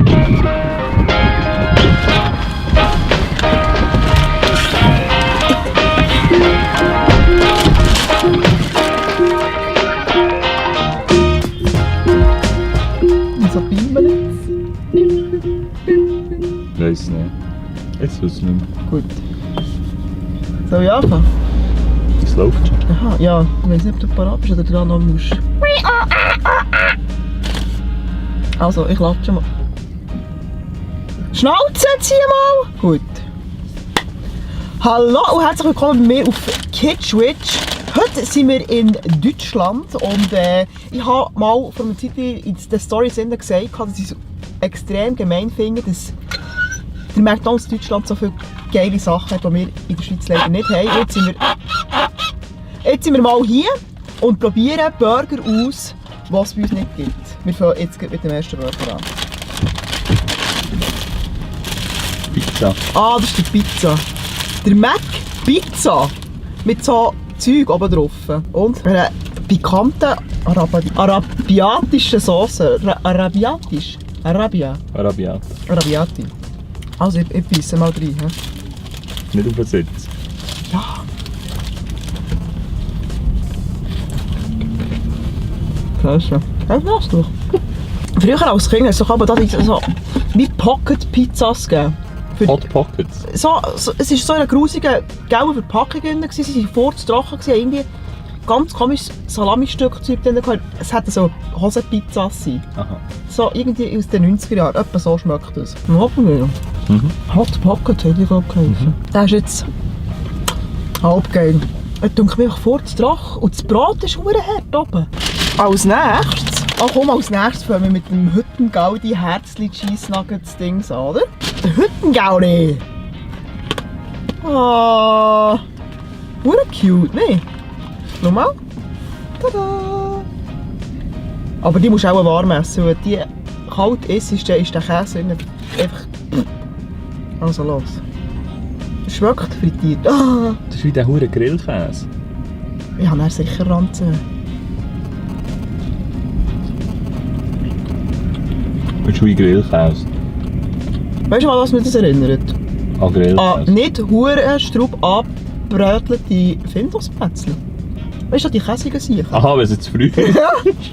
So Bimbelitz. Weiss nicht. Jetzt weiß ich nicht mehr. Gut. Soll ich anfangen? Es läuft schon. Aha, ja. Ich weiss nicht, ob du parat bist oder dran noch musst. Also, ich latsche mal. Schnauze zieh mal! Gut. Hallo und herzlich willkommen bei mir auf Kitschwitch. Heute sind wir in Deutschland und ich habe mal vor einer Zeit in den Storys gesagt, dass ich es extrem gemein finde, dass der McDonald's Deutschland so viele geile Sachen hat, die wir in der Schweiz leider nicht haben. Jetzt sind wir mal hier und probieren Burger aus, was es bei uns nicht gibt. Wir fangen jetzt mit dem ersten Burger an. Pizza. Ah, das ist die Pizza. Der Mac Pizza mit so Zeug oben drauf. Und einer pikanten arabiatischen Sauce. Arabiatisch? Arabiati. Also ich beiße mal rein. He? Nicht auf den Sitz. Ja. Klasse. Ja, das doch. Früher als Kind hast du doch aber so wie Pocket-Pizzas gegeben. Hot Pockets. Es war so in einer grusigen gelben Verpackung drin, sie waren furztrocken, irgendwie ganz komisches Salami-Stück drin. Es hätten so Hosenpizzas sein. Aha. So irgendwie aus den 90er Jahren, etwa so schmeckt das. Hot Pocket hätte ich glaube geheißen. Der ist jetzt halb geil. Ich denke mir einfach furztrocken und das Brot ist verdammt hart oben. Als nächstes, als nächstes fangen wir mit dem Hüttengaudi Herzli Cheese Nuggets Dings an, oder? Der Hüttengaudi! Ah, cute, ne? Schau mal. Tada! Aber die musst du auch warm essen, weil die kalt ist der Käse einfach... Also los. Es schmeckt frittiert. Ah. Das ist wie der hure Grillkäse. Ich habe sicher Ranzen. Das ist wie Grillkäse. Weißt du mal, was mich das erinnert? An Grillkäse. Nicht Hurenstrub abbrötelte Findungsplätzchen. Weißt du, die käsigen Sachen? Aha, wenn es jetzt früh ist. Ja,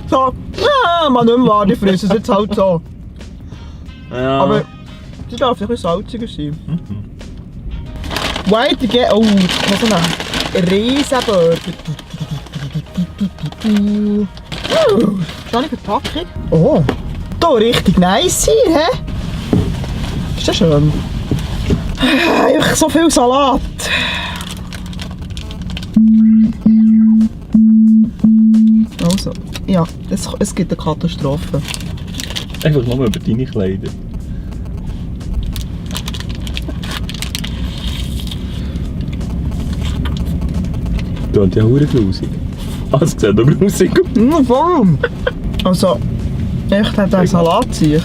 so. Ja, man nicht mehr wahr, die fressen es jetzt halt so. Ja. Aber die darf ein bisschen salziger sein. Weiter geht's. Oh, noch so ein Riesenburger. Da eine Verpackung. Oh, da richtig nice hier, hä? Ist das schön? Einfach so viel Salat. Also, ja, es gibt eine Katastrophe. Einfach nur über deine Kleider. Du hast ja hure grusig. Ah, es sieht doch grusig aus. Warum? Also, echt hat ein Salat sich.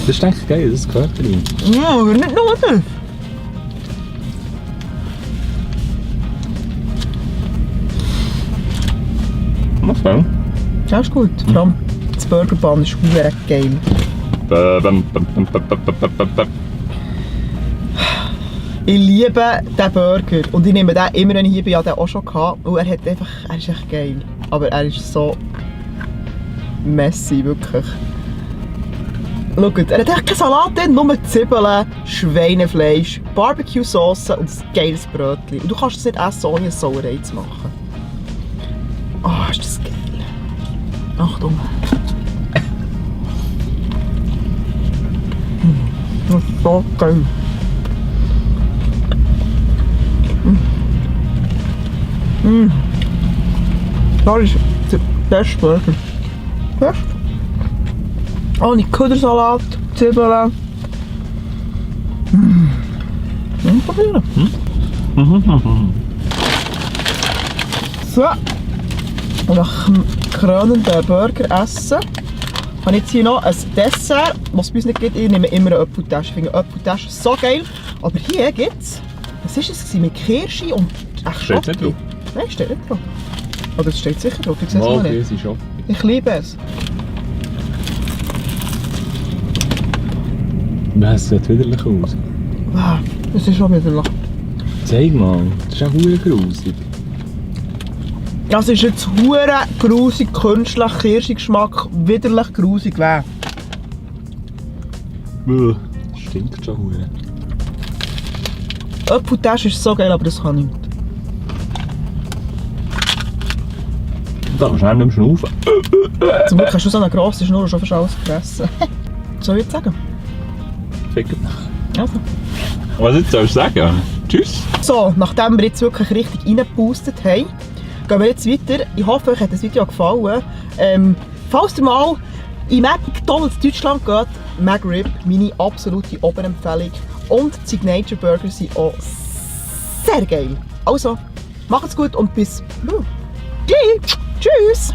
Das ist echt geil, das gehört rein. Ja, aber nicht nur das. Okay. Das ist gut. Vor allem das Burgerbahn ist verdammt geil. Ich liebe diesen Burger und ich nehme den immer, wenn ich hier bin, ja, den auch schon gehabt. Und er ist echt geil. Aber er ist so messy, wirklich. Schaut, er hat echt keinen Salat drin, nur Zwiebeln, Schweinefleisch, Barbecue-Sauce und ein geiles Brötchen. Und du kannst es nicht essen, ohne eine Sauerei zu machen. Ah, ist das geil. Achtung. Das ist so geil. Das ist der beste Burger. Best. Ohne Kuddersalat, Zwiebeln. Probieren. So. Und nach dem krönenden Burger essen habe ich jetzt hier noch ein Dessert, was es bei uns nicht gibt. Ich nehme immer eine Apfeltasche. Ich finde Apfeltasche so geil. Aber hier gibt es, was war es? Mit Kirsche und Steht nicht drauf? Nein, steht nicht drauf. Aber es steht sicher drauf, ich sehe es Mal, noch nicht. schon. Ich liebe es. Das sieht widerlich aus. Ah, das ist schon widerlich. Zeig mal, das ist auch verdammt grusig. Das ist jetzt hure grusig, künstlich, Kirschgeschmack, widerlich grusig weh. Das stinkt schon verdammt. Apfeltasch ist so geil, aber das kann ich nicht. Da kannst du auch nicht mehr schnaufen. Zum Glück hast du so eine grosse Schnur und schon fast alles gefressen. Was soll ich jetzt sagen? Ficken. Also. Was jetzt sollst du sagen? Tschüss. So, nachdem wir jetzt wirklich richtig reingepustet haben, gehen wir jetzt weiter. Ich hoffe, euch hat das Video gefallen. Falls ihr mal in McDonald's Deutschland geht, McRib, meine absolute Oberempfehlung. Und die Signature Burger sind auch sehr geil. Also, macht's gut und bis gleich. Tschüss!